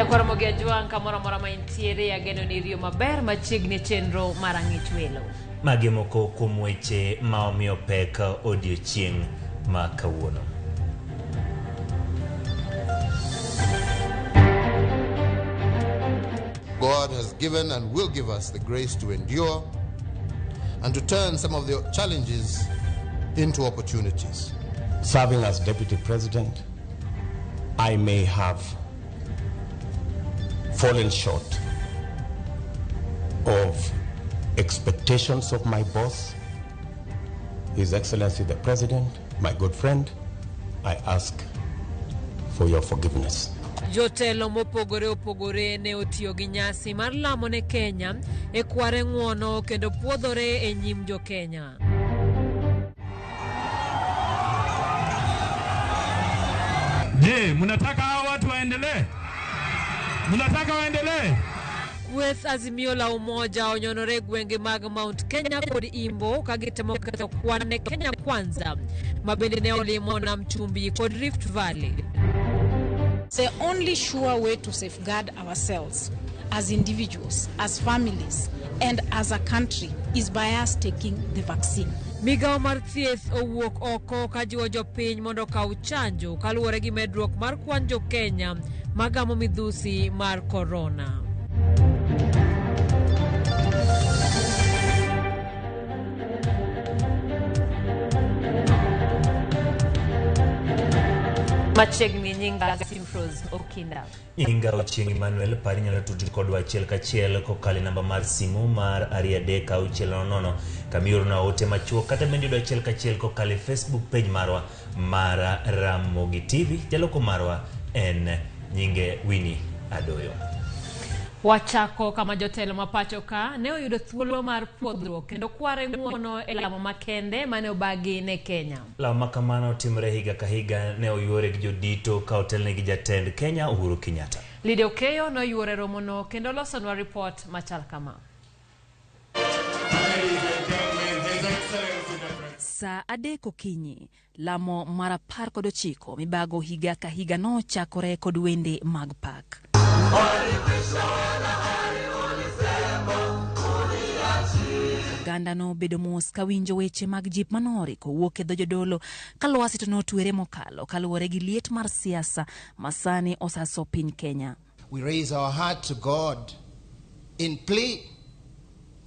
Nyakwar Ramogi Ajwang' kamoro amora ma intiere ageno ni iriyo maber machiegni e chenro mar Ang'ich Welo. Magi moko kuom weche ma omiyo pek odiochieng' ma kawuono. God has given and will give us the grace to endure and to turn some of the challenges into opportunities. Serving as deputy president, I may have fallen short of expectations of my boss, His Excellency the President, my good friend. I ask for your forgiveness. Jotelo mopogore opogore ne otiyo gi nyasi mar lamo ne Kenya e kware ng'wono kendo puodhore e nyim jo Kenya. Je, mnataka hawa watu waendelee? Mnataka waendelee? Kweth Azimio la Umoja onyonore e gwenge mag Mount Kenya kod Imbo ka gitemo ketho kwan ne Kenya Kwanza ma bende ne olimo Nam Chumbi kod Rift Valley. The only sure way to safeguard ourselves as individuals, as families, and as a country is by us taking the vaccine. Migawo mar thieth owuok oko ka jiwo jopiny mondo okaw chanjo kaluwore gi medruok mar kwan jo Kenya magamo midhusi mar korona. Machiegni nyinga Simfrose Okinda. Nyinga Ochieng' Emmanuel, par inyalo tudri kodwa achiel kachiel kokalo e namba mar simu mar 23600 kama iorona ote machuok kata bende yudo achiel kachiel kokalo e Facebook page marwa mar Ramogi TV. Jaloko marwa en nyinge Winnie Adoyo. Wachako kama jotelo ma pacho ka ne oyudo thuolo mar puodhruok kendo kware ng'uono e lamo makende mane obagi ne Kenya. Lamo ma kamano timore higa ka higa ne oyuore gi jodito ka otelne gi jatend Kenya Uhuru Kenyatta. Lydia Okeyo noyuoro e romono kendo losonwa ripot machal kama. Saa 3 okinyi, lamo mar 19 mibago higa ka higa nochakore kod wende mag pak. Oganda nobedo mos ka winjo weche mag jip manori kowuok e dho jodolo ka lwasi to notwere mokalo kaluwore gi liet mar siasa ma sani osaso piny Kenya. We raise our heart to God in plea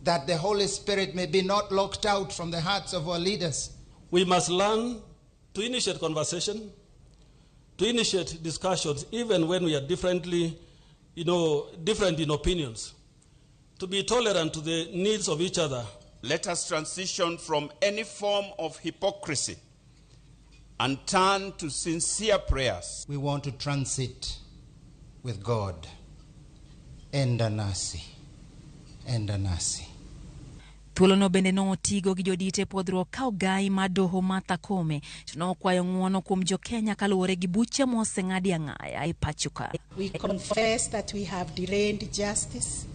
that the Holy Spirit may be not locked out from the hearts of our leaders. We must learn to initiate conversation, to initiate discussions, even when we are different in opinions, to be tolerant to the needs of each other. Let us transition from any form of hypocrisy and turn to sincere prayers. We want to transit with God. Enda nasi. Enda nasi. Thuolono bende notigo gi jodite puodhruok ka ogai mar doho Martha Koome to nokwayo ng'uono kuom jo Kenya kaluwore gi buche moseng'adi ang'aya e pacho ka. We confess that we have delayed justice.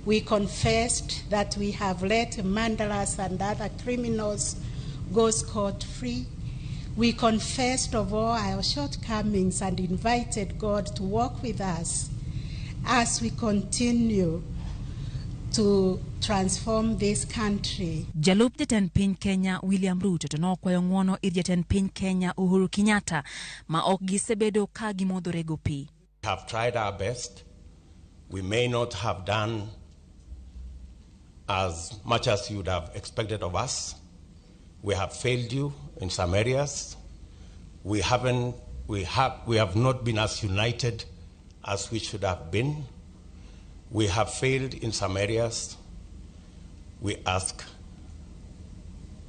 We confessed that we have let murderers and other criminals go scot-free. We confessed of all our shortcomings and invited God to walk with us as we continue to transform this country. Jalup jatend piny Kenya William Ruto to nokwayo ng'uono ir jatend piny Kenya Uhuru Kenyatta ma ok gisebedo ka gimodhorego pi. We have tried our best. We may not have done as much as you would have expected of us. We have failed you in some areas. We haven't, we have, we have not been as united as we should have been. We have failed in some areas. We ask,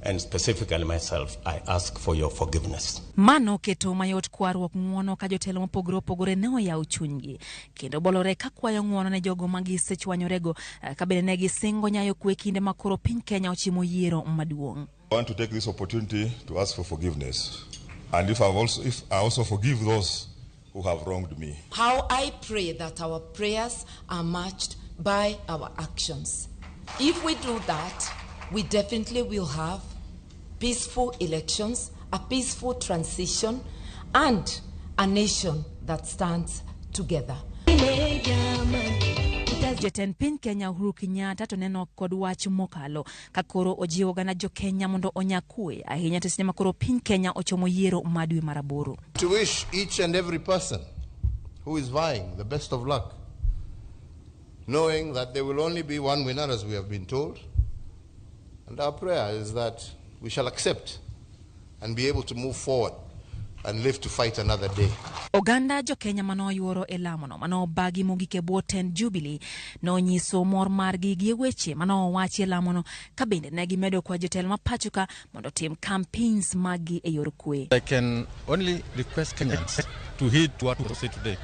and specifically myself, I ask for your forgiveness. Mano keto mayot kwaruok ng'uono ka jotelo mopogore opogore ne oyawo chunygi kendo bolore ka kwayo ng'uono ne jogo ma gisechwanyorego, ka bende ne gisingo nyayo kwe kinde ma koro piny Kenya ochimo yiero maduong'. I want to take this opportunity to ask for forgiveness, and if I also forgive those who have wronged me. How I pray that our prayers are matched by our actions. If we do that, we definitely will have peaceful elections, a peaceful transition, and a nation that stands together. Jatend piny Kenya Uhuru Kenyatta to neno kod wach mokalo ka koro ojiwo oganda jo Kenya mondo onya kwe ahinya to seche ma koro piny Kenya ochomo yiero ma dwe mar aboro. To wish each and every person who is vying the best of luck, knowing that there will only be one winner, as we have been told. And our prayer is that we shall accept and be able to move forward and live to fight another day. Oganda jo Kenya mane oyuoro e lamono mane obagi mogik e bwo tend Jubilee nonyiso mor margi gi weche mane owachi e lamono ka bende ne gimedo kwa jotelo ma pacho ka mondo otim campaigns maggi e yor kwe. I can only request Kenyans to heed what was said today,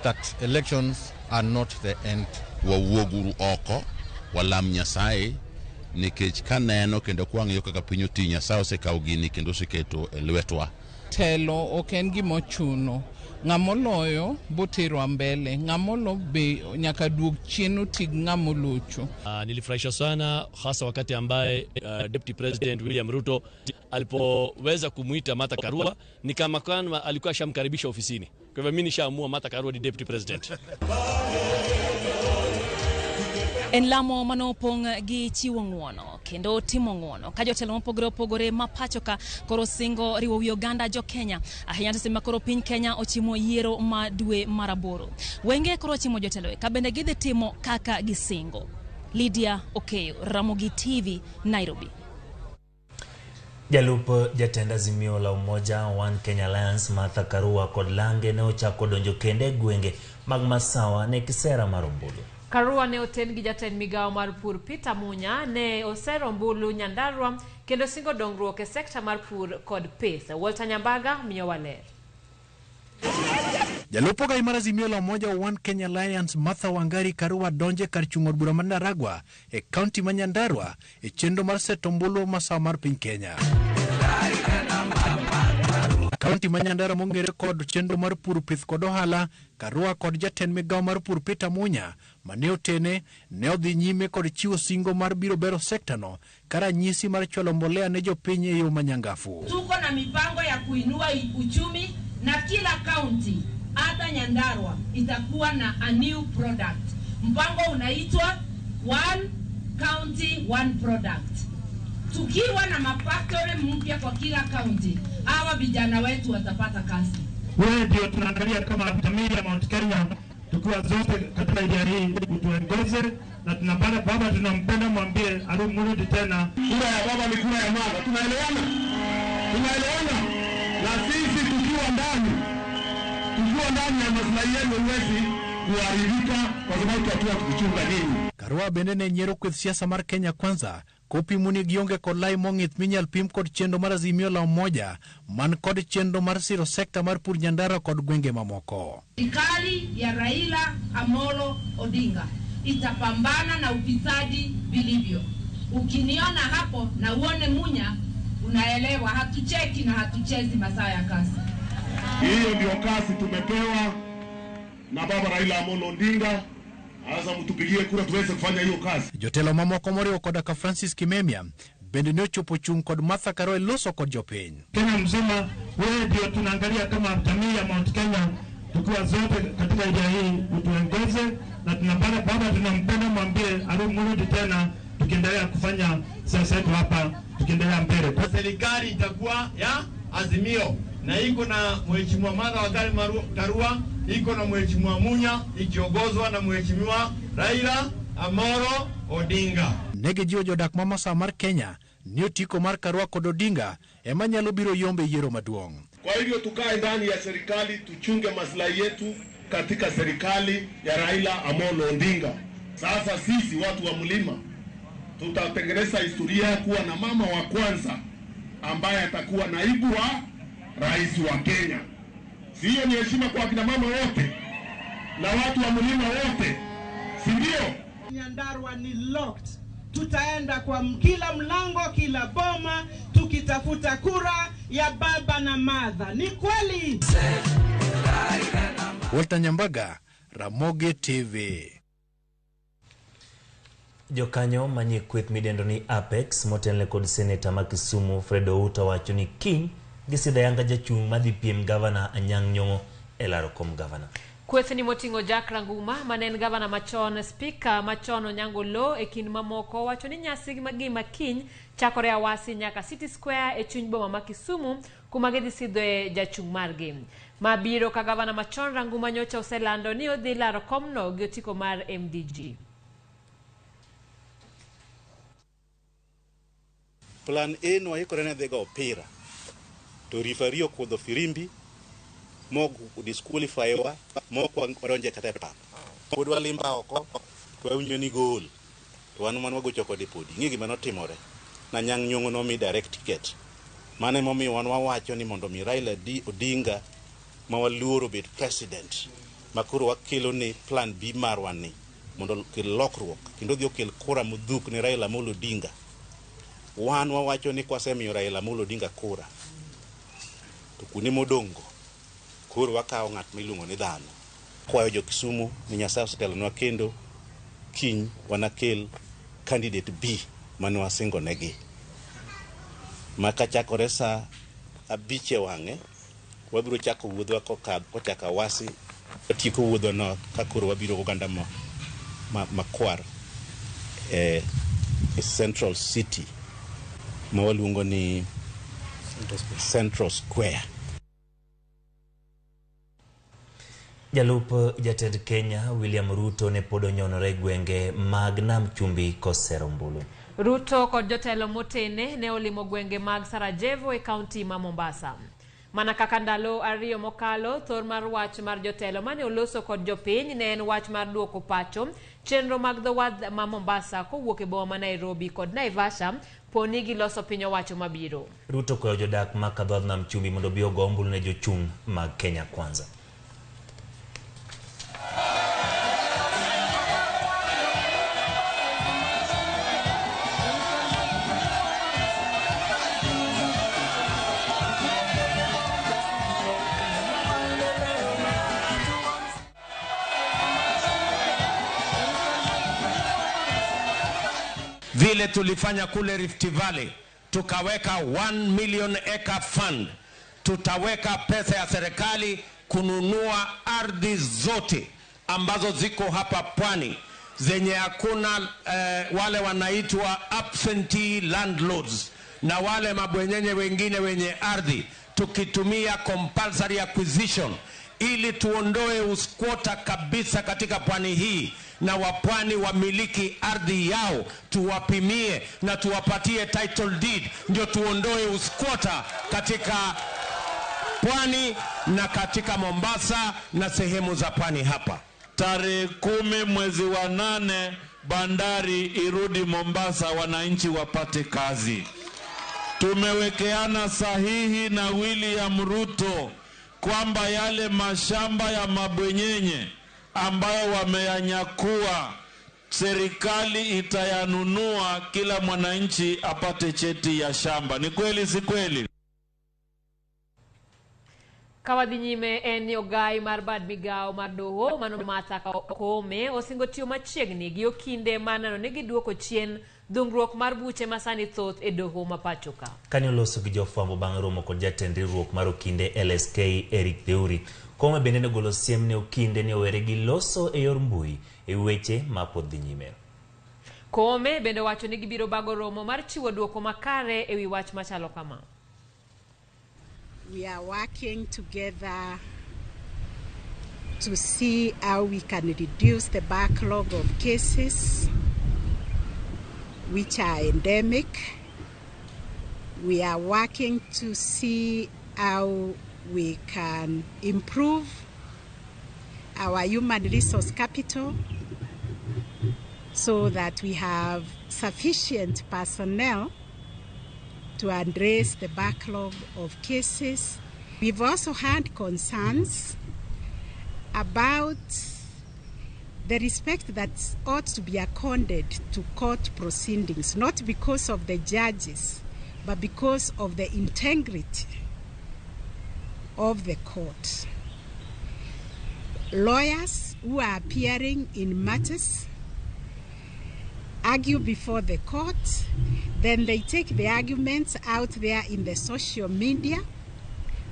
that elections are not the end. Wawuoguru oko walam Nyasaye nikech kaneno kendo kwang'iyo kaka piny oti, Nyasaye osekawo gini kendo oseketo e lwetwa. Telo ok en gima ochuno. Ng'amoloyo boterwa mbele, ng'amolo be nyaka duog chien otig ng'amolocho. Nilifurahishwa sana hasa wakati ambaye Deputy President William Ruto alipoweza kumuita Martha Karua, ni kama kwamba alikuwa ashamkaribisha ofisini. Kwa hivyo mimi nishaamua Martha Karua ni Deputy President. En lamo manopong' gi chiwo ng'uono kendo timo ng'uono ka jotelo mopogore opogore ma pacho ka koro singo riwo wi oganda jo Kenya ahinya to seche ma koro piny Kenya ochimo yiero ma dwe mar aboro. Wenge koro ochimo jotelo ka bende gidhi timo kaka gisingo. Lydia Okeyo, Ramogi TV, Nairobi. Jalup jatend Azimio la Umoja One Kenya Alliance Martha Karua kod lange ne ochako donjo kendo e gwenge mag Masawa ne kisera mar ombulu. Karua ne oten gi jatend migawo mar pur Peter Munya ne osero ombulu Nyandarua kendo singo dongruok e sekta mar pur kod pith. Walter Nyambaga miyowa ler. Jalup ogai mar Azimio la Umoja One Kenya Alliance Martha Wangari Karua donje kar chung' od bura ma Ndaragwa e kaunti ma Nyandarua e chenro mar seto ombulu masawa mar piny Kenya. Kaunti ma Nyandarua mong'ere kod chenro mar pur, pith kod ohala, Karua kod jatend migawo mar pur Peter Munya mane otene ne odhi nyime kod chiwo singo mar biro bero sektano ka ranyisi mar chwalo mbolea ne jopiny e yo manyangafu. Tuko na mipango ya kuinua uchumi na kila kaunti hata Nyandarua itakuwa na a new product. Mpango unaitwa One County One Product. Tukiwa na mafactory mpya kwa kila kaunti, hawa vijana wetu watapata kazi. Wewe ndio tunaangalia kama jamii ya Mount Kenya, tukiwa zote katika idea hii utuongoze, na tunapenda baba, tunampenda, mwambie arudi tena. Kura ya baba ni kura ya mama, tunaelewana? Tunaelewana? Na sisi tukiwa ndani ya maslahi yenu huwezi kuharibika, kwa sababu tutakuwa tukichunga ninyi. Karua bende ne nyiero kweth siasa mar Kenya Kwanza kopimo ni gionge kod lai mong'ith minyal pim kod chenro mar Azimio la Umoja man kod chenro mar siro sekta mar pur Nyandarua kod gwenge mamoko. Serikali ya Raila Amolo Odinga itapambana na ufisadi vilivyo. Ukiniona hapo na uone Munya, unaelewa hatucheki na hatuchezi masaa ya kazi. Hiyo ndio kazi tumepewa na baba Raila Amolo Odinga. Sasa mtupigie kura tuweze kufanya hiyo kazi. Jotelo mamoko moriwo koda ka Francis Kimemia bende ne ochopo chung' kod Martha Karua e loso kod jopiny. Kenya mzima, wewe ndio tunaangalia kama jamii ya Mount Kenya, tukiwa zote katika idea hii utuongoze, na tunapenda baba, tunampenda, mwambie arudi tena, tukiendelea kufanya siasa yetu hapa, tukiendelea mbele. Serikali itakuwa ya Azimio na iko na Mheshimiwa Martha Wangari Karua, iko na Mheshimiwa Munya, ikiongozwa na Mheshimiwa Raila Amolo Odinga. Nege jiwo jodak ma masawa mar Kenya ni otiko mar Karua kod Odinga ema nyalo biro yombe yiero maduong'. Kwa hivyo tukae ndani ya serikali, tuchunge maslahi yetu katika serikali ya Raila Amolo Odinga. Sasa sisi watu wa mlima tutatengeneza historia kuwa na mama wa kwanza ambaye atakuwa naibu wa rais wa Kenya. Si hiyo ni heshima kwa akina mama wote na watu wa mlima wote, si ndio? Nyandarua ni locked. Tutaenda kwa kila mlango, kila boma, tukitafuta kura ya baba na Martha. Ni kweli. Walter Nyambaga, Ramogi TV. Jokanyo manie kweth midendo ni Apex motelne kod seneta ma Kisumu Fred Outa wacho ni kiny gisidho ayanga jachung' madhi piem gavana Anyang' Nyong'o e laro kom gavana. Kwethni moting'o Jack Ranguma mane en gavana machon, spika machon Onyango Oloo e kind mamoko wacho ni nyasi gi makiny chakore Awasi nyaka City Square e chuny boma ma Kisumu kuma gidhi sidhoe jachung' margi. Ma biro ka gavana machon Ranguma nyocha oselando ni odhi laro komno gi otiko mar MDG. Plan A no waikore ne dhi go opira to referee okuodho firimbi mo disqualify wa mok wadonje kata e pap. Pod walimba oko to wawinjo ni goal to wan man wagocho kode podi. Ing'e gima notimore? Nanyang' Nyong'o nomi direct ticket. Mano emomiyo wan wawacho ni mondo mi Raila Odinga ma waluoro obed president ma koro wakelo ne plan B marwa ni mondo okel lokruok kendo odhi okel kura modhuk ne Raila Amolo Odinga. Wan wawacho ni kwasemiyo Raila Amolo Odinga kura to kuonde modong'go koro wakawo ng'at miluongo ni dhano. Kwayo jo Kisumu ni Nyasaye osetelonwa kendo kiny wanakel candidate B mane wasingo negi. Ma kachakore saa 5 e wang'e wabiro chako wuodhwa kochako Awasi watieko wuodhwa no ka koro wabiro oganda makwar e Central City ma waluongo ni Central Square. Jalup jatend Kenya William Ruto ne pod onyonore e gwenge mag Nam Chumbi kosero ombulu. Ruto kod jotelo motene ne olimo gwenge mag Sarajevo e kaunti ma Mombasa. Mana kaka ndalo 2 mokalo, thor mar wach mar jotelo mane oloso kod jopiny ne en wach mar duoko pacho chenro mag dho wath ma Mombasa kowuok e boma ma Nairobi kod Naivasha poni giloso piny owacho mabiro. Ruto kwayo jodak mag dho Nam Chumbi mondo obi ogo ombulu ne jochung' mag Kenya Kwanza. Vile tulifanya kule Rift Valley, tukaweka 1 million acre fund. Tutaweka pesa ya serikali kununua ardhi zote ambazo ziko hapa pwani zenye hakuna wale wanaitwa absentee landlords na wale mabwenyenye wengine wenye ardhi, tukitumia compulsory acquisition ili tuondoe usquatter kabisa katika pwani hii na wapwani wamiliki ardhi yao, tuwapimie na tuwapatie title deed, ndio tuondoe usquatter katika pwani na katika Mombasa na sehemu za pwani hapa. Tarehe 10 mwezi wa 8 bandari irudi Mombasa, wananchi wapate kazi. Tumewekeana sahihi na William Ruto kwamba yale mashamba ya mabwenyenye ambayo wameyanyakua serikali itayanunua, kila mwananchi apate cheti ya shamba. Ni kweli si kweli? Kawadhi nyime en ni ogai mar bad migao mar doho mano Martha Koome osingo tiyo machiegni gi okinde mar neno ni giduoko chien dhungruok mar buche masani thoth e doho ma pacho ka. Kane oloso gi jofwambo bang' romo kod jatend riwruok mar okinde LSK Eric Theuri, Koome bende nogolo siem ne okinde ni owere gi loso e yor mbui e weche ma pod dhi nyime. Koome bende owacho ni gibiro bago romo mar chiwo duoko makare ewi wach machalo kama. We are working together to see how we can reduce the backlog of cases which are endemic. We are working to see how we can improve our human resource capital so that we have sufficient personnel to address the backlog of cases. We've also had concerns about the respect that ought to be accorded to court proceedings, not because of the judges, but because of the integrity of the court. Lawyers who are appearing in matters argue before the court, then they take the arguments out there in the social media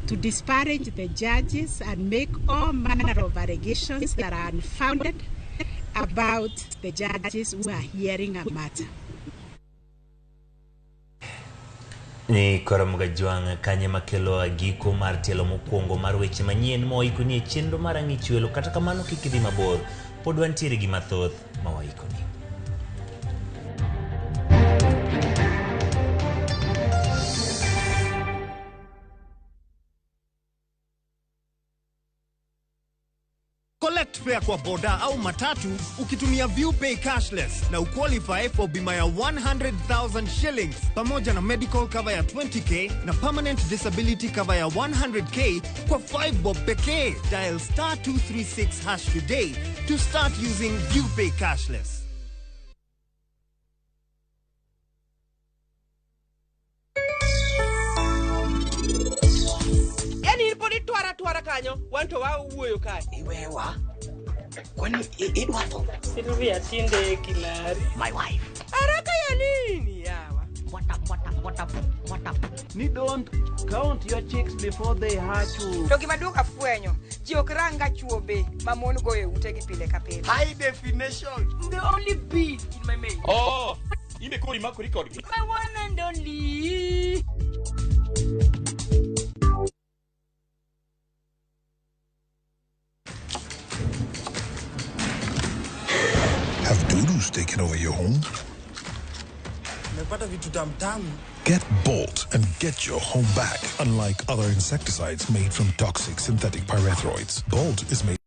to disparage the judges and make all manner of allegations that are unfounded about the judges who are hearing a matter. Ni Karamoga Jwang' kanye makelo giko mar tielo mokwongo mar weche manyien moikoni e chenro mar Ang'ich Welo. Kata kamano kik idhi mabor, pod wantiere gi mathoth ma waikoni. Collect fare kwa boda au matatu ukitumia ViewPay cashless na uqualify for bima ya 100,000 shillings pamoja na medical cover ya 20k na permanent disability cover ya 100k kwa 5 bob pekee. Dial star 236 hash today to start using ViewPay cashless. Yani in pod itwara twara kanyo, wan to wawuoyo kae. Iwewa. Kwani idwa tho? Sylvia tinde kilari. My wife. Haraka ya nini yawa? What up, what up, what up, what up? Ni don't count your chicks before they hatch. To gima duong' afwenyo, ji ok ranga chuo be ma mon goyo e utegi pile ka pile. High definition. The only bee in my mail. Oh, imbe kori makori kodgi. My one and only. Have dudus taken over your home? Nimepata vitu tamtamu. Get Bolt and get your home back. Unlike other insecticides made from toxic synthetic pyrethroids, Bolt is made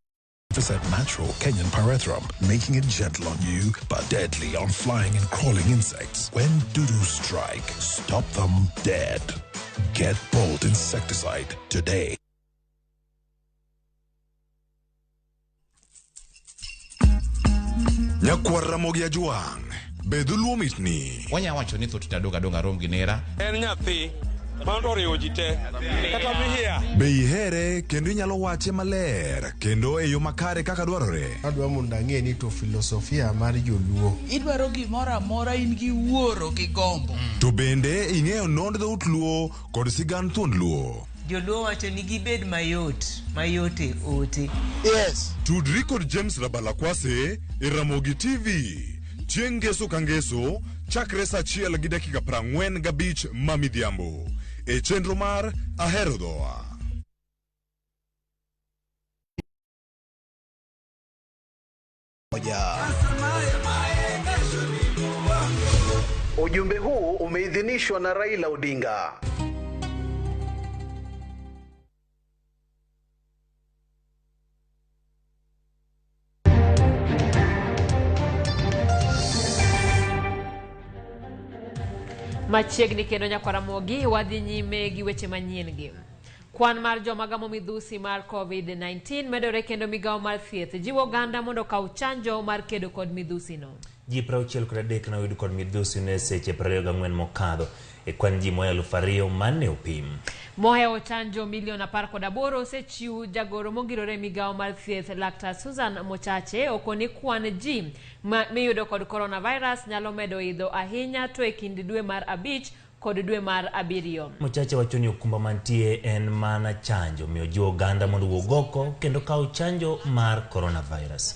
100% natural Kenyan pyrethrum, making it gentle on you but deadly on flying and crawling insects. When dudus strike, stop them dead. Get Bolt insecticide today. Nyakwar Ramogi Ajwang', be dholuo mitni. Wanya wacho ni thoth tadong' adong'a rom gi nera. En nyathi mano oriwo ji te kata mihia. Be ihere kendo inyalo wache maler kendo e yo makare kaka dwarore. Adwa mondo ang'e ni to filosofia mar joluo. Idwaro gimoro amora in gi wuoro gi gombo. To bende ing'eyo nond dhout luo kod sigand thuond luo. Joluo wacho ni gibed mayot, mayot e ote. Yes. Tudri kod James Rabalakwase e Ramogi TV. Chieng' ngeso ka ngeso, chakre saa 1:45 ma midhiambo. E chenro mar Ahero Dhowa. Ujumbe huu umeidhinishwa na Raila Odinga. Machiegni kendo nyakwar Ramogi, wadhi nyime gi weche manyien gi. Kwan mar joma gamo midhusi mar COVID-19 medore kendo migawo mar thieth jiwo oganda mondo okaw chanjo mar kedo kod midhusi no. Ji 63 ne oyud kod midhusi no e seche 24 mokadho e kwan ji moa 2000 mane opim. Mohewo chanjo milion 18 osechiw. Jagoro mongirore migawo mar thieth Laktar Susan Mochache okoni kwan ji miyudo kod coronavirus nyalo medo idho ahinya to e kind dwe mar 5 kod dwe mar 7. Mochache wacho ni okumba mantie en mana chanjo, omiyo jiwo oganda mondo owuog oko kendo kaw chanjo mar coronavirus.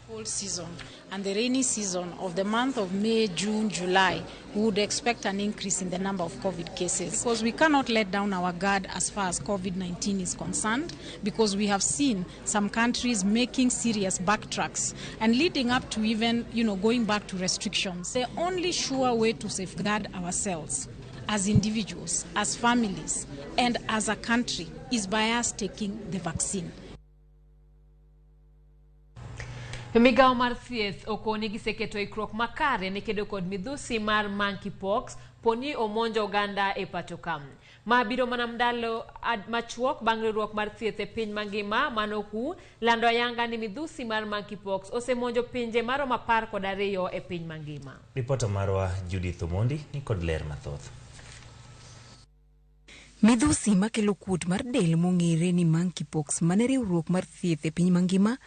Cold season and the rainy season of the month of May, June, July, we would expect an increase in the number of COVID cases, because we cannot let down our guard as far as COVID-19 is concerned, because we have seen some countries making serious backtracks and leading up to even, going back to restrictions. The only sure way to safeguard ourselves as individuals, as families, and as a country is by us taking the vaccine. Migawo mar thieth okoni giseketo ikruok makare ne kedo kod midhusi mar monkeypox poni omonjo oganda e pacho ka. Ma biro mana ndalo machuok bang' riwruok mar thieth e piny mangima mano WHO lando ayanga ni midhusi mar monkeypox osemonjo pinje maromo 12 e piny mangima. Ripota marwa Judith Omondi ni kod ler mathoth. Midhusi makelo kuot mar del mong'ere ni monkeypox mane riwruok mar thieth e piny mangima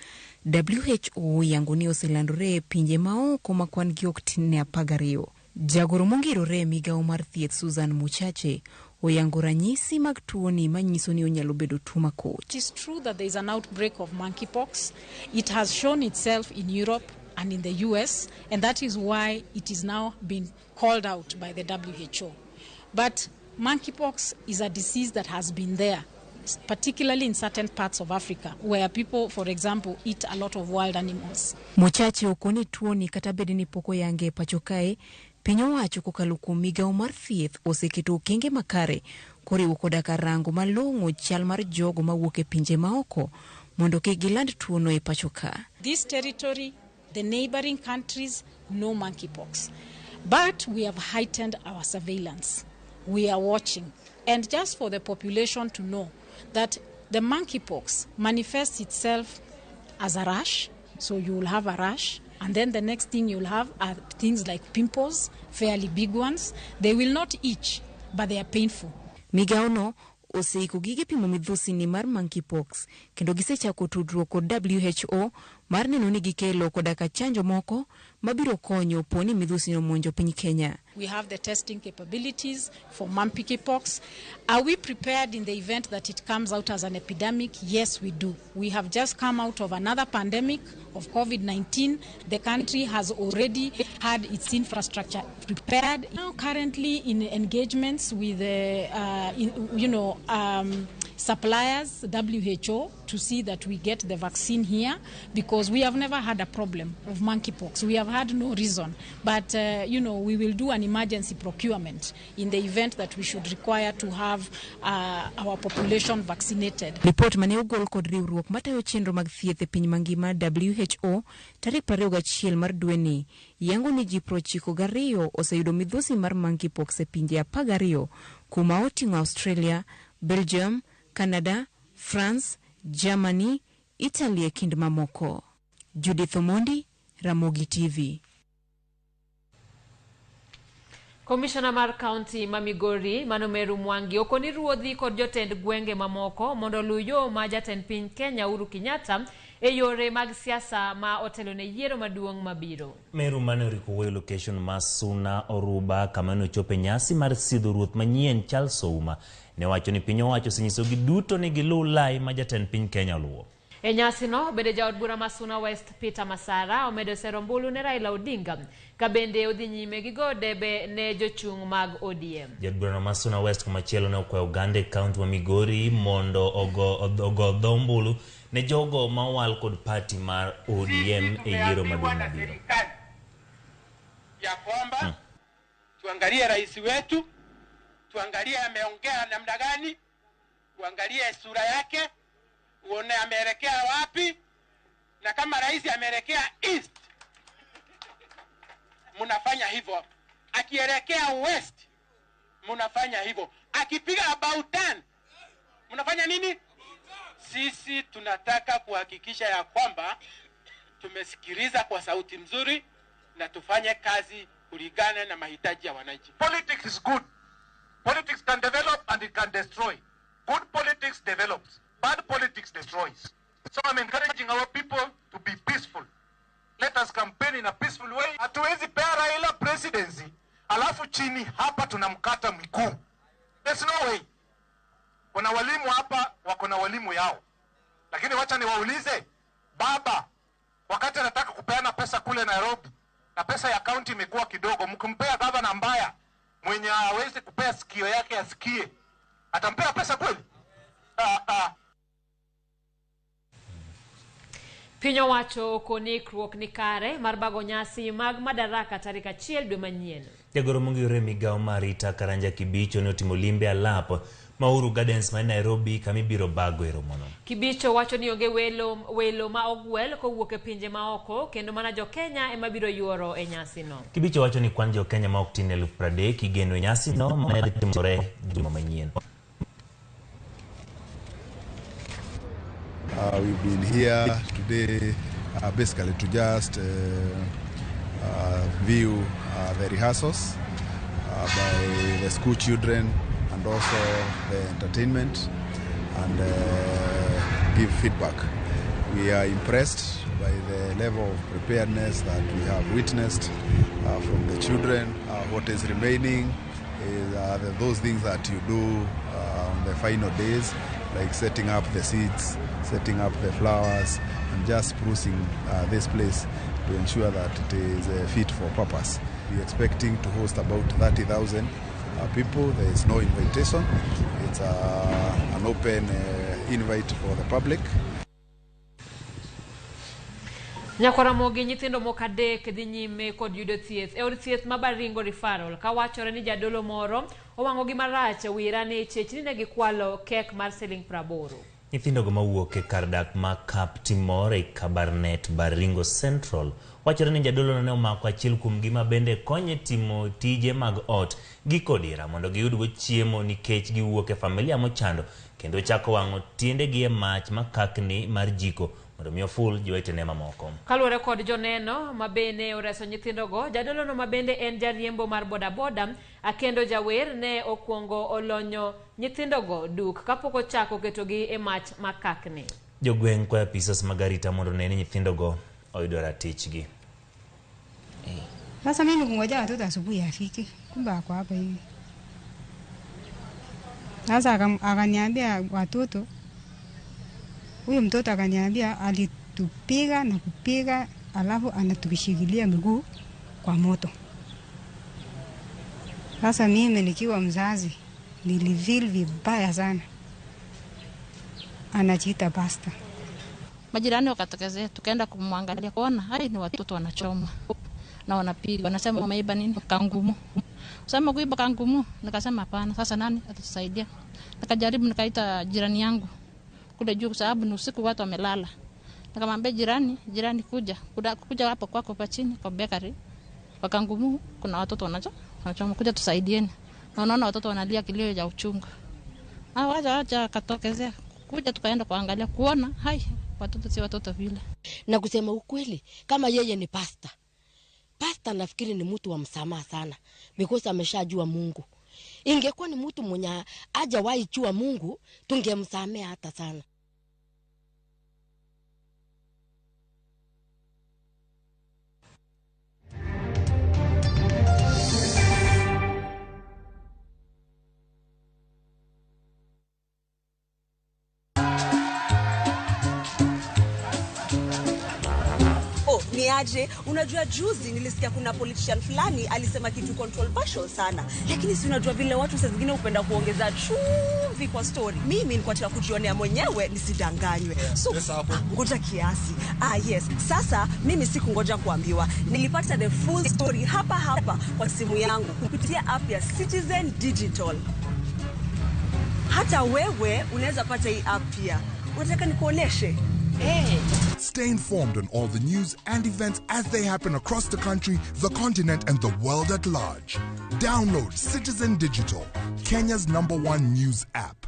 WHO yango ni oselandore e pinje maoko ma kwan gi ok tin ne 12. Jagoro mongirore e migawo mar thieth Susan Muchache oyango ranyisi mag tuoni manyiso ni onyalo bedo tuo makoch. It is true that there is an outbreak of monkeypox. It has shown itself in Europe and in the US, and that is why it is now being called out by the WHO. But monkeypox is a disease that has been there, particularly in certain parts of Africa, where people, for example, eat a lot of wild animals. Mochache okoni tuoni kata bed ni pok oyange e pacho kae, piny owacho kokalo kuom migawo mar thieth oseketo okenge makare koriwo koda ka rango malong'o chal mar jogo mawuok e pinje maoko mondo kik giland tuono e pacho ka. This territory, the neighboring countries, no monkeypox. But we have heightened our surveillance. We are watching. And just for the population to know that the monkeypox manifests itself as a rash. So you will have a rash. And then the next thing you'll have are things like pimples, fairly big ones. They will not itch, but they are painful. Migawono oseiko gige pimo midhusi ni mar monkeypox kendo gisechako tudruok kod WHO mar neno ni gikelo koda ka chanjo moko mabiro konyo po ni midhusi no omonjo piny Kenya. We have the testing capabilities for monkeypox. Are we prepared in the event that it comes out as an epidemic? Yes, we do. We have just come out of another pandemic of COVID-19. The country has already had its infrastructure prepared. Now currently in engagements with suppliers, WHO, to see that we get the vaccine here, because we have never had a problem of monkeypox. We have had no reason. But, we will do an emergency procurement in the event that we should require to have our population vaccinated. Ripot mane ogol kod riwruok matayo chenro mag thieth e piny mangima WHO tarik 21 mar dweni yango ni ji 92 oseyudo midhusi mar monkeypox e pinje 12 kuma oting'o Australia, Belgium, Canada, France, Germany, Italy e kind mamoko. Judith Omondi, Ramogi TV. Komishona mar kaunti ma Migori Mano Meru Mwangi okoni ruodhi kod jotend gwenge mamoko mondo oluw yo ma jatend piny Kenya Uhuru Kenyatta e yore mag siasa ma otelo ne yiero maduong' mabiro. Meru mane oriko wuoyo location ma Suna Oruba kama ne ochopo e nyasi mar sidho ruoth manyien Charles Ouma ne wacho ni piny owacho osenyisogi duto ni giluw lai ma jatend piny Kenya oluwo. E nyasino bende jaod bura ma Suna West Peter Masara omedo sero ombulu ne Raila Odinga ka bende odhi nyime gi go debe ne jochung' mag ODM. Jaod burano ma Suna West komachielo ne okwayo oganda e kaunti ma Migori mondo ogo dho ombulu ne jogo ma owal kod party mar ODM e yiero maduong' mabiro. Ya kwamba tuangalie rais wetu, tuangalie ameongea namna gani, tuangalie sura yake, uone ameelekea wapi, na kama rais ameelekea east mnafanya hivyo, akielekea west mnafanya hivyo, akipiga about 10 mnafanya nini? Sisi tunataka kuhakikisha ya kwamba tumesikiliza kwa sauti mzuri na tufanye kazi kulingana na mahitaji ya wananchi. Politics is good. Politics can develop and it can destroy. Good politics develops. Bad politics destroys. So I'm encouraging our people to be peaceful. Let us campaign in a peaceful way. Hatuwezi pea Raila presidency, alafu chini hapa tunamkata miguu. There's no way. Kuna walimu hapa, wako na walimu yao. Lakini wacha niwaulize, baba, wakati anataka kupeana pesa kule Nairobi, na pesa ya county imekuwa kidogo, mkimpea gavana mbaya, mwenye hawezi kupea sikio yake asikie, atampea pesa kweli? Piny owacho okoni ikruok ni kare mar bago nyasi mag Madaraka tarik 1 dwe manyien. Jagoro mong'ere migawo mar Rita Karanja Kibicho ne otimo limbe alap ma Uhuru Gardens ma Nairobi kama ibiro bago e romono. Kibicho wacho ni onge welo ma ogwel kowuok e pinje maoko kendo mana jo Kenya ema biro yuoro e nyasino. Kibicho wacho ni kwan jo Kenya ma ok tin 30,000 igeno e nyasino ma dhi timore juma manyien. We've been here today basically to just view the rehearsals by the school children and also the entertainment and give feedback. We are impressed by the level of preparedness that we have witnessed from the children. What is remaining Is those things that you do on the final days, like setting up the seats, setting up the flowers, and just sprucing this place to ensure that it is fit for purpose. We're expecting to host about 30,000 people. There is no invitation. It's an open invite for the public. Nyakwaramogi nyithindo moko adek dhi nyime kod yudo thieth e od thieth ma Baringo Referral ka wachore ni jadolo moro owang'ogi marach wira ni chechni ne gikwalo kek mar siling 80. Nyithindogo mawuok e kar dak ma Kaptimor e Kabarnet Baringo Central wachore ni jadolono ne omako achiel kuomgi ma bende konye timo tije mag ot gi kodira mondo giyudgo chiemo nikech giwuok e familia mochando kendo chako wang'o tiendegi e mach makakni mar jiko mondo mi oful jowetene mamoko. Kaluwore kod joneno ma bende oreso nyithindogo, jadolono ma bende en jariembo mar bodaboda kendo jawer ne okwongo olonyo nyithindogo duk kapok ochako ketogi e mach makakni. Jogweng' kwayo apisas mag arita mondo one ni nyithindogo oyudo ratichgi. Sasa mimi kungoja watoto asubuhi afike, kumbe ako hapa hivi. Sasa akaniambia watoto, huyo mtoto akaniambia alitupiga na kupiga, alafu anatukishikilia miguu kwa moto. Sasa mimi nikiwa mzazi nilifeel vibaya sana. Anajiita pastor. Majirani wakatokezea, tukaenda kumwangalia kuona hai ni watoto wanachoma na wanapiga, wanasema wameiba nini kangumu. Sema kuiba kangumu, nikasema hapana, sasa nani atatusaidia? Nikajaribu nikaita jirani yangu kule juu, kwa sababu ni usiku watu wamelala. Nikamwambia jirani, jirani kuja, kuja hapo kwako pa chini kwa bakery. Kwa kangumu kuna watoto wanachoma, kuja tusaidieni. Na unaona watoto wanalia kilio cha uchungu. Wacha katokezea. Kuja tukaenda kuangalia kuona hai watoto si watoto vile. Na kusema ukweli, kama yeye ni pastor. Pastor nafikiri ni mtu wa msamaha sana because ameshajua Mungu. Ingekuwa ni mtu mwenye hajawahi jua Mungu, tungemsamea hata sana. Niaje, unajua juzi nilisikia kuna politician fulani alisema kitu controversial sana. Lakini si unajua vile watu saa zingine hupenda kuongeza chumvi kwa story. Mimi nilikuwa nataka kujionea mwenyewe nisidanganywe. So ngoja kiasi. Yes. Sasa mimi sikungoja kuambiwa. Nilipata the full story hapa hapa kwa simu yangu kupitia app ya Citizen Digital. Hata wewe unaweza pata hii app pia. Unataka nikuoneshe? Hey. Stay informed on all the news and events as they happen across the country, the continent, and the world at large. Download Citizen Digital, Kenya's #1 news app.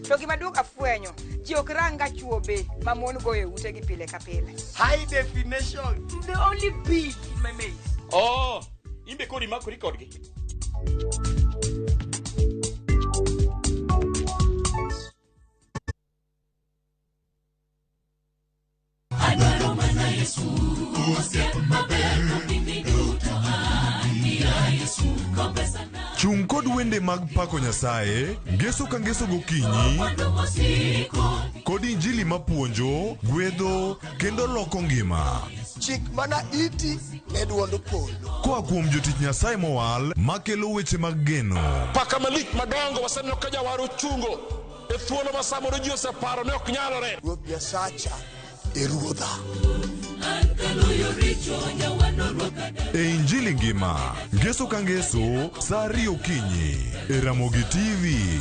To gima duong' afwenyo, ji ok ranga chuo be ma mon goyo e utegi pile ka pile. High definition. The only bee in my maze. Oh, imbe kori makori kodgi. Chung kod wende mag pako Nyasaye, ngeso ka ngeso gokinyi, kod injili mapuonjo, gwedho kendo loko ngima. Chik mana iti ne duond polo. Koa kuom jotich Nyasaye mowal makelo weche mag geno. Paka malich madongo waseneno ka jawar ochungo e thuolo ma samoro ji oseparo ne ok nyalore. Ruoth Nyasacha e ruodha. E injili ngima, ngeso ka ngeso, saa 2 okinyi, e Ramogi TV.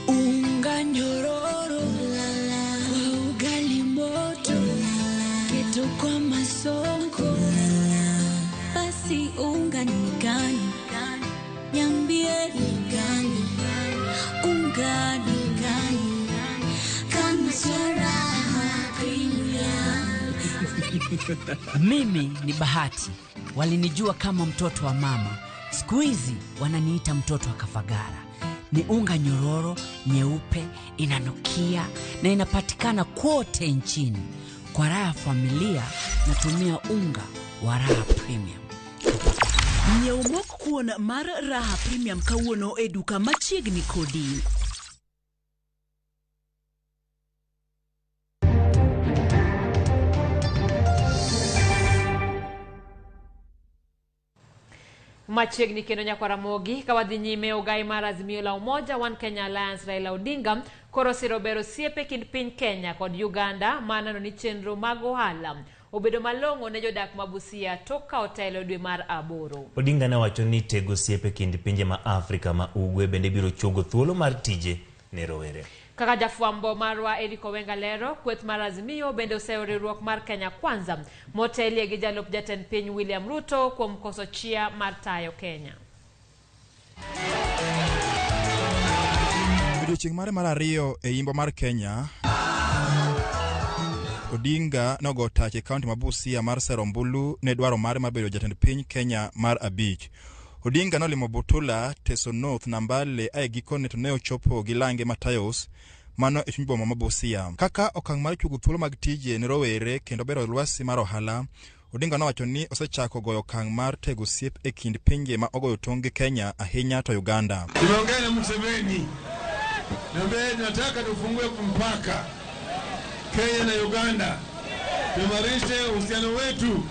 Unga nyororo kwa ugali moto, keto kwa masonko, basi unga ni gani? Niambie ni gani? Unga ni gani? Kama sharaha premium. Mimi ni Bahati. Walinijua kama mtoto wa mama. Siku hizi wananiita mtoto wa Kafagara. Ni unga nyororo nyeupe, inanukia na inapatikana kote nchini. Kwa raha ya familia, natumia unga wa Raha Premium. Nyiew mok kuon mar Raha Premium kawuono e duka machiegni kodi. Machiegni kendo nyakwa Ramogi ka wadhi nyime ogai mar Azimio la Umoja One Kenya Alliance Raila Odinga koro osiro bero osiepe kind piny Kenya kod Uganda ma neno ni chenro mag ohala obedo malong'o ne jodak ma Busia tok ka otelo dwe mar 8. Odinga ne wacho ni tego osiepe kind pinje ma Afrika ma Ugwe bende biro chuogo thuolo mar tije ne rowere. Kaka jafwambo marwa Eric Owenga lero, kweth mar Azimio bende oseyo riwruok mar Kenya Kwanza motelie gi jalup jatend piny William Ruto kuom koso chia mar tayo Kenya. Odiochieng' mare mar ariyo e imbo mar Kenya, Odinga nogo tach e kaunti ma Busia mar sero ombulu ne dwaro mare mar bedo jatend piny Kenya mar 5. Odinga nolimo Butula, Teso North, Nambale ae gikone to ne ochopo gi lange Matayos mano e chuny boma ma Busia. Kaka okang' mar chuogo thuolo mag tije ne rowere kendo bero lwasi mar ohala, Odinga nowacho ni osechako goyo okang' mar tego osiep e kind pinje ma ogoyo tong' gi Kenya ahinya to Uganda. Tumeongea na Museveni, niambia nataka tufungue mpaka Kenya na Uganda, tuimarishe uhusiano wetu.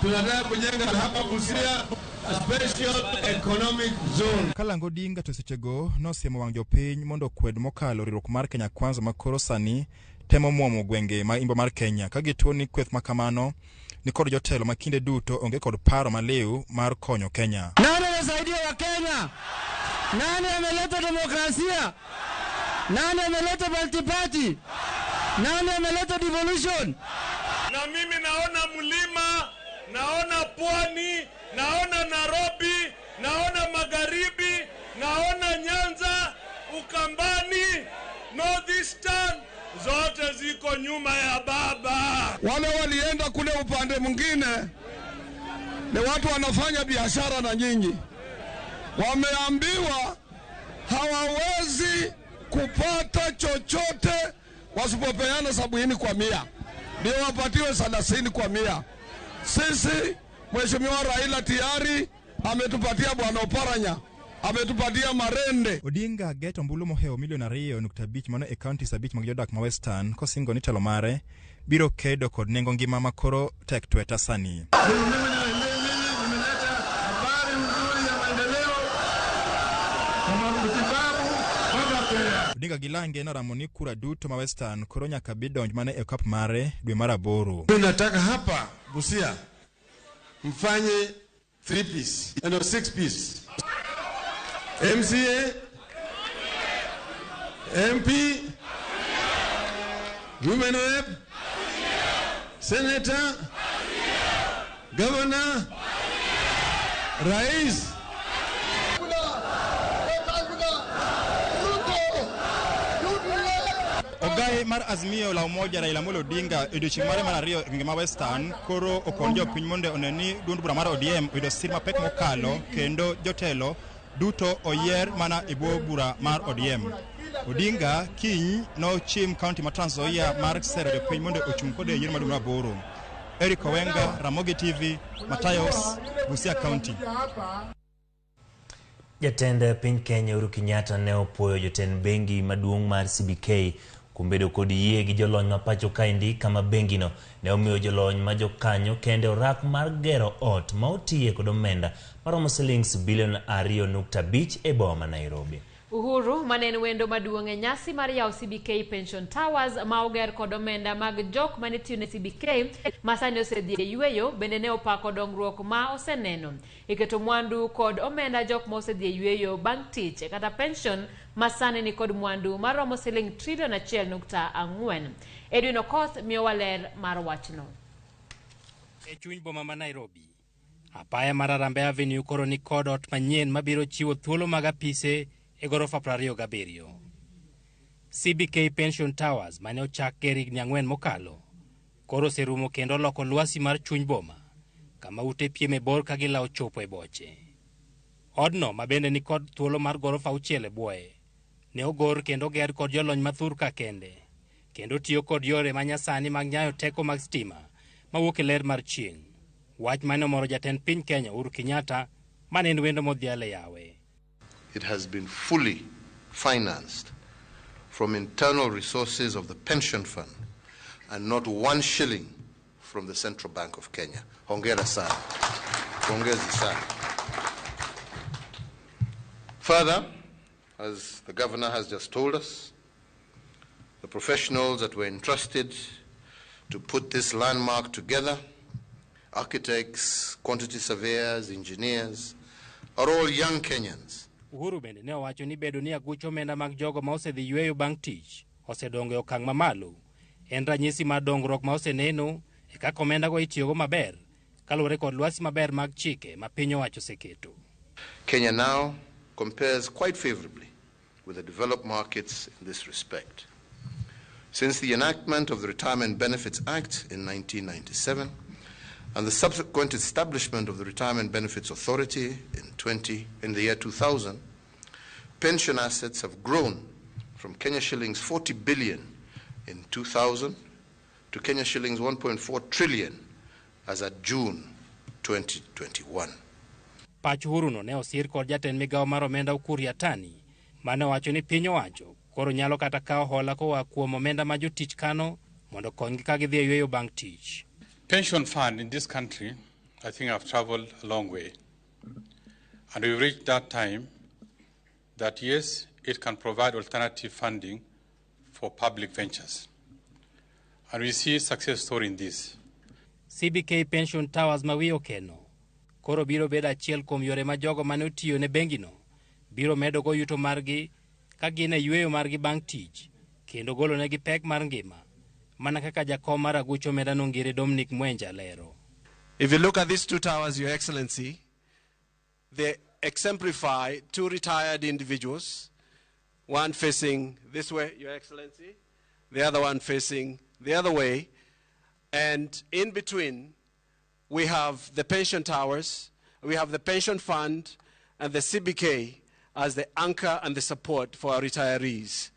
Tunataka kujenga hapa Busia a special economic zone. Kalango Odinga to sechego nosiemo wang' jopiny mondo okwed mokalo riwruok mar Kenya Kwanza ma koro sani temo muomo gwenge ma imbo mar Kenya ka gituo ni kweth makamano ni kod jotelo ma kinde duto onge kod paro maliw mar konyo Kenya. Nani amesaidia wa Kenya? Nani ameleta demokrasia? Nani ameleta multiparty? Nani ameleta devolution? Na mimi naona mlima, naona pwani, naona Nairobi, naona magharibi, naona Nyanza, Ukambani, Northeastern, zote ziko nyuma ya baba. Wale walienda kule upande mwingine ni watu wanafanya biashara na nyinyi. Wameambiwa hawawezi kupata chochote wasipopeana 70 kwa 100. Ndio wapatiwe 30 kwa 100. Sisi Mheshimiwa Raila tayari ametupatia Bwana Oparanya, ametupatia Marende. Odinga geto ombulu mohewo milion 2.5 mano e kaunti 5 mag jodak ma Western kosingo ni telo mare biro kedo kod nengo ngima ma koro tek tweta sani. Odinga gi lange noramo ni kura duto ma Western koro nyaka bi donj mana e okap mare dwe mar 8. Tunataka hapa Busia mfanye 3 piece, no 6 piece. MCA, MP, Women Rep, Senator, Governor, Rais. Ogai mar Azimio la Umoja Raila Amolo Odinga e odiochieng' mare mar 2 e gwenge ma Western koro okon jopiny mondo one ni duond bura mar ODM oyudo sir mapek mokalo kendo jotelo duto oyier mana e bwo bura mar ODM. Odinga kiny nochim kaunti ma Trans Nzoia mar sero jopiny mondo ochung' kode e yiero mar dwe mar 8. Eric Owenga, Ramogi TV, Matayos, Busia County. Jatend piny Kenya Uhuru Kenyatta ne opuoyo jotend bengi maduong' mar CBK kuom bedo kod yie gi jolony ma pacho kaendi kama bengino ne omiyo jolony ma jokanyo kende orak mar gero ot ma otiye kod omenda maromo silings bilion 2.5 e boma ma Nairobi. Uhuru mane en wendo maduong' e nyasi mar yawo CBK Pension Towers ma oger kod omenda mag jok mane tiyo ne CBK ma sani osedhi e yweyo bende ne opako dongruok ma oseneno e keto mwandu kod omenda jok ma osedhi e yweyo bang' tich kata pension ma sani ni kod mwandu maromo siling trilion 1.4. Edwin Okoth miyowa ler mar wachno. E chuny boma ma Nairobi, apaya mar Harambee Avenue koro ni kod ot manyien mabiro chiwo thuolo mag apise e gorofa 27. CBK Pension Towers mane ochak ger higni 4 mokalo koro oserumo kendo loko lwasi mar chuny boma kama ute piem e bor ka gilawo chopo e boche. Odno ma bende ni kod thuolo mar gorofa 6 e bwoye ne ogor kendo oger kod jolony mathur ka kende, kendo tiyo kod yore manyasani mag nyayo teko mag stima mawuok e ler mar chieng'. Wach mane omoro jatend piny Kenya Uhuru Kenyatta mane en wendo modhial e yawe. It has been fully financed from internal resources of the pension fund and not one shilling from the Central Bank of Kenya. Hongera sana. Pongezi sana. Further, as the governor has just told us, the professionals that were entrusted to put this landmark together, architects, quantity surveyors, engineers, are all young Kenyans. Uhuru bende ne owacho ni bedo ni aguch omenda mag jogo ma osedhi yweyo bang' tich osedongo e okang' mamalo en ranyisi mar dongruok ma oseneno e kaka omendago itiyogo maber kaluwore kod lwasi maber mag chike ma piny owacho oseketo. Kenya now compares quite favorably with the developed markets in this respect. Since the enactment of the Retirement Benefits Act in 1997 and the subsequent establishment of the Retirement Benefits Authority in the year 2000, pension assets have grown from Kenya shillings 40 billion in 2000 to Kenya shillings 1.4 trillion as at June 2021. Pach Uhuru no ne osir kod jatend migawo mar omenda Ukur Yatani mane owacho ni piny owacho koro nyalo kata kawo hola koa kuom omenda ma jotich kano mondo konygi ka gidhi e yweyo bang' tich. Pension fund in this country, I think I've traveled a long way. And we've reached that time that yes, it can provide alternative funding for public ventures. And we see success story in this. CBK Pension Towers ma wiye okeno koro biro bedo achiel kuom yore ma jogo mane otiyo ne bengino biro medo go yuto margi ka gin e yweyo margi bang' tich kendo golonegi pek mar ngima mana kaka jakom mar aguch omenda nongire Dominic Mwenja lero. If you look at these two towers, Your Excellency, they exemplify two retired individuals, one facing this way, Your Excellency, the other one facing the other way. And in between, we have the pension towers, we have the pension fund, and the CBK as the anchor and the support for our retirees.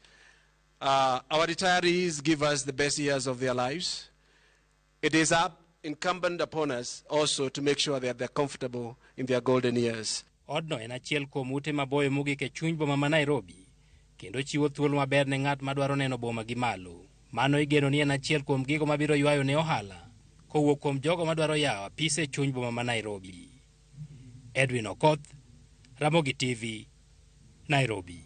Our retirees give us the best years of their lives. It is incumbent upon us also to make sure that they're comfortable in their golden years. Odno en achiel kuom ute maboyo mogik e chuny boma ma Nairobi kendo chiwo thuolo maber ne ng'at madwaro neno boma gi malo. Mano igeno ni en achiel kuom gigo mabiro ywayo ne ohala kowuok kuom jogo madwaro yawo apise e chuny boma ma Nairobi. Edwin Okoth, Ramogi TV, Nairobi.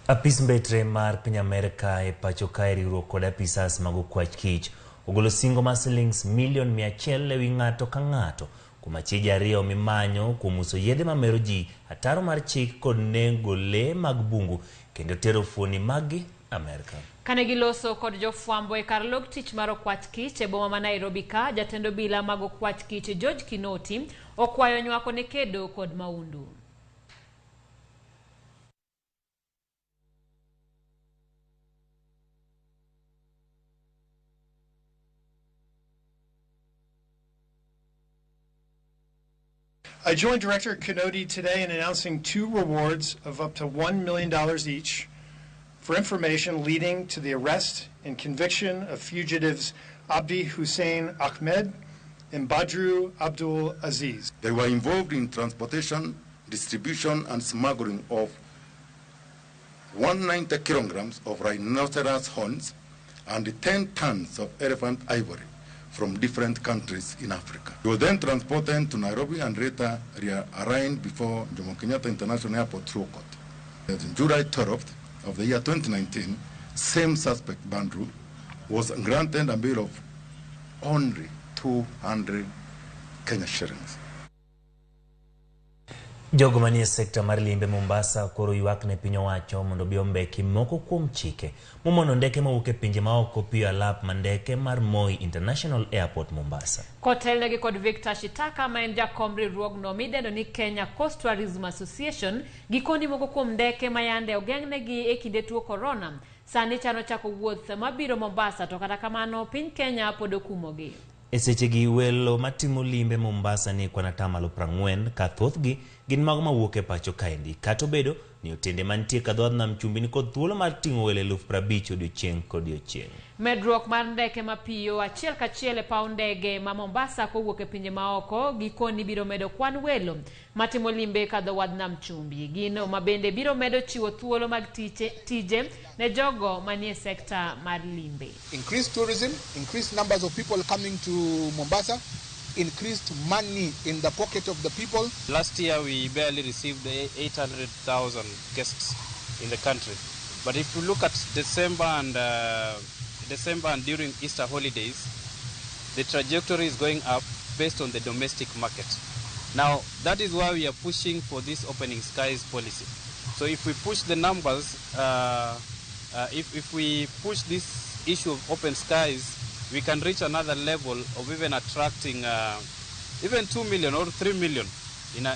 Apis mbetre mar piny Amerka e pacho kae riwruok kod apisas mag okwach kich ogolo singo mar silings milion 100 ewi ng'ato ka ng'ato kuom achije 2 mimanyo kuom uso yedhe mamero ji, ataro mar chik kod nego lee mag bungu kendo tero fuoni maggi Amerka. Kane giloso kod jofwambo e kar log tich mar okwach kich e boma ma Nairobi ka, jatend obila mag okwach kich George Kinoti okwayo nywako ne kedo kod maundu. I joined Director Kinoti today in announcing 2 rewards of up to $1 million each for information leading to the arrest and conviction of fugitives Abdi Hussein Ahmed and Badru Abdul Aziz. They were involved in transportation, distribution, and smuggling of 190 kilograms of rhinoceros horns and 10 tons of elephant ivory from different countries in Africa. He was then transported to Nairobi and later arraigned before Jomo Kenyatta International Airport through court. On July 12th of the year 2019, same suspect, Bandru, was granted a bail of only 200 Kenya shillings. Jogo manie sekta mar limbe Mombasa koro ywak ne piny owacho mondo obi ombeki moko kuom chike momono ndeke mawuok e pinje maoko piyo alap ma ndeke mar Moi International Airport Mombasa. Kotelnegi kod Victor Shitaka ma en jakom riwruogno midendo ni Kenya Coast Tourism Association, gikoni moko kuom ndeke ma yande ogeng'negi e kinde tuo corona sani chano chako wuoth mabiro Mombasa, to kata kamano piny Kenya pod okumogi. E sechegi welo matimo limbe Mombasa ni kwan atamalo 40 ka thothgi gin mago mawuok e pacho kaendi. Kata obedo ni otende mantie kadho wadh nam chumbi nikod thuolo mar ting'o welo 50,000 odiochieng' kodiochieng'. Medruok mar ndeke mapiyo achiel kachiel e paw ndege ma Mombasa kowuok e pinje maoko gikoni biro medo kwan welo matimo limbe kadho wadh nam chumbi. Gino mabende biro medo chiwo thuolo mag tije ne jogo manie sekta mar limbe. Increased tourism, increased numbers of people coming to Mombasa, increased money in the pocket of the people. Last year we barely received 800,000 guests in the country. But if you look at December and during Easter holidays, the trajectory is going up based on the domestic market. Now, that is why we are pushing for this opening skies policy. So if we push the numbers, if we push this issue of open skies, we can reach another level of even attracting even 2 million or 3 million in a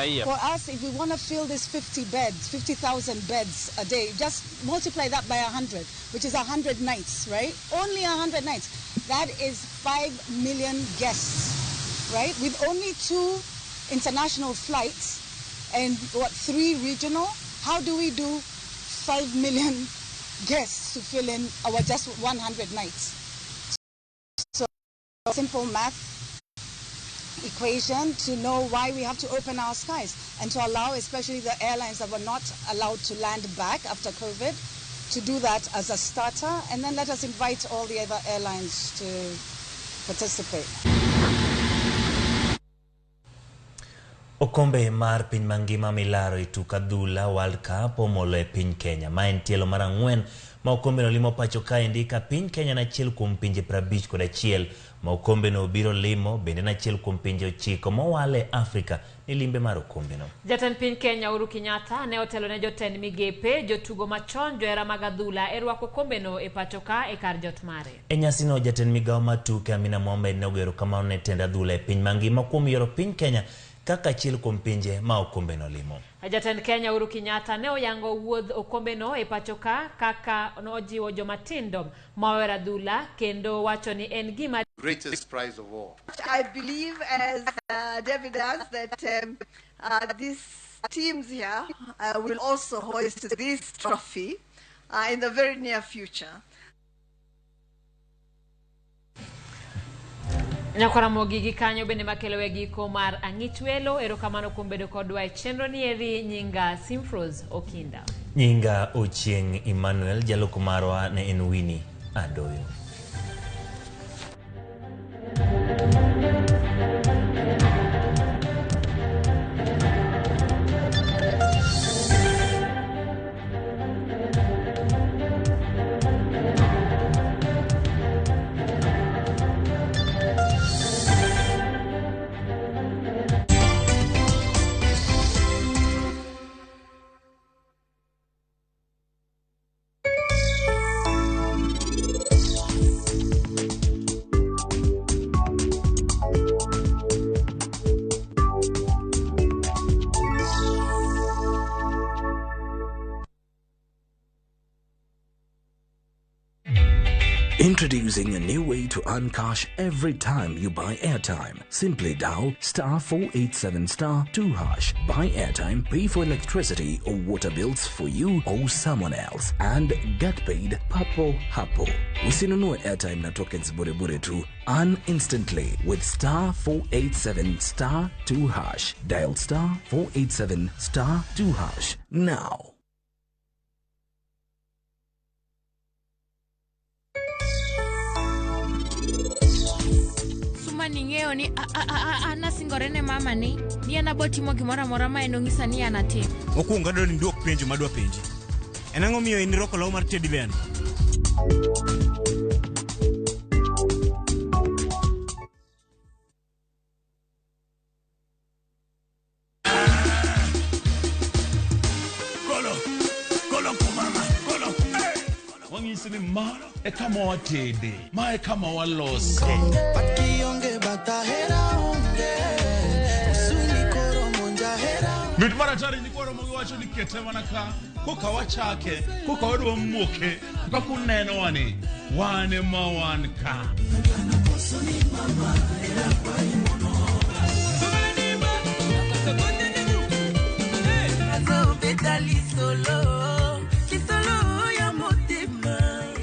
year. For us, if we want to fill this 50,000 beds a day, just multiply that by 100, which is 100 nights, right? Only 100 nights. That is 5 million guests, right? With only 2 international flights and, 3 regional, how do we do 5 million guests to fill in our just 100 nights? So, simple math equation to know why we have to open our skies and to allow especially the airlines that were not allowed to land back after COVID to do that as a starter, and then let us invite all the other airlines to participate. Okombe mar piny mangima milaro e tuk adhula World Cup omolo e piny Kenya. Ma en tielo mar 4 ma okombe no limo pacho kaendi ka piny Kenya en achiel kuom pinje 51 ma okombe no biro limo, bende en achiel kuom pinje 9 mowal e Afrika ni limbe mar okombe no. Jatend piny Kenya Uhuru Kenyatta ne otelo ne jotend migepe, jotugo machon, johera mag adhula e rwako okombe no e pacho ka e kar jot mare. E nyasino jatend migawo mar tuke Amina Mohamed ne ogoyo erokamano ne tend adhula e piny mangima kuom yiero piny Kenya kaka achiel kuom pinje ma okombe no limo. Jatend Kenya Uhuru Kenyatta ne oyango wuodh okombe no e pacho ka kaka nojiwo jomatindo ma ohero adhula kendo wacho ni en gima greatest prize of all. I believe, as David does, that these teams here will also hoist this trophy in the very near future. Nyakwaramogi gi kanyo bende makelo e giko mar Ang'ich Welo. Erokamano kuom bedo kodwa e chenro ni eri. Nyinga Simfros Okinda. Nyinga Ochieng' Emmanuel. Jaloko marwa ne en Winnie Adoyo. Introducing a new way to earn cash every time you buy airtime. Simply dial *487*2#. Buy airtime, pay for electricity or water bills for you or someone else, and get paid papo hapo. Usinunue airtime na tokens bure bure tu. Earn instantly with *487*2#. Dial *487*2# now. Ning'eyo ni an asingore ne mama ni an abo timo gimoro amora ma en onyisa ni an atim. Mokwongo adwaro ni iduok penjo madwa penji. En ang'o miyo in irwako law mar teddy bear ni? Golo, golo kumama, golo. Wang'isi ni ma e kama watede, ma e kama walose. Mit mar atari nyikwa Ramogi wacho ni kete mana ka. Koka wachake, koka wadwa muoke, kaka uneno wani, wan ema wan ka.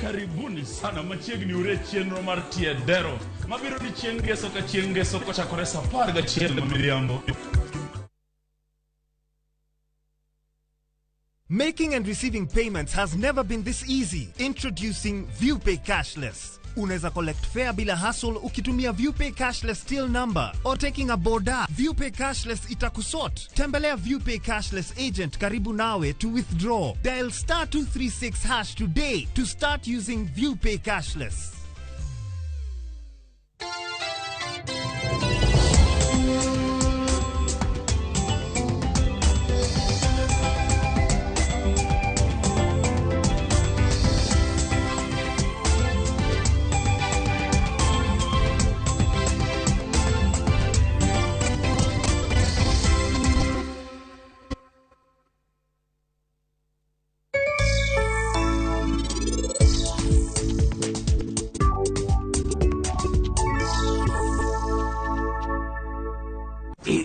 Karibuni sana machiegni ure chenro mar tie dero mabiro ni chieng' ngeso ka chieng' ngeso kochakore saa 11 midhiambo. Making and receiving payments has never been this easy. Introducing ViewPay Cashless. Unaweza collect fare bila hassle ukitumia ViewPay Cashless till number or taking a boda. ViewPay Cashless itakusort. Tembelea ViewPay Cashless agent karibu nawe to withdraw. Dial star 236 hash today to start using ViewPay Cashless.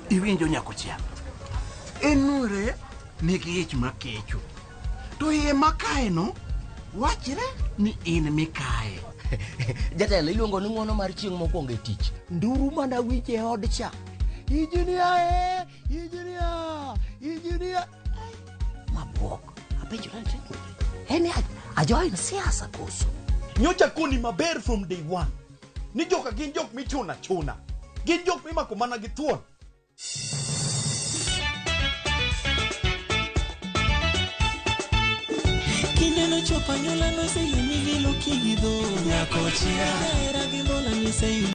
Iwinjo nyakochia enure nigi ich makecho to iye makae no wachre ni in mikaye. Jatelo iluongo ni ng'uono mar chieng' mokwongo e tich. Nduru mana winje e od cha. Injinia injinia injinia. Mabuok. Apenjora ni en ajoin siasa koso. Nyocha koni maber from day one. Ni joka gin jok michuna chuna. Gin jok mimako mana gi thuon. Kineno chopo anyuola noseyie ni gilo kigidho. Nyakochia. Hera gi mbola niseyudo.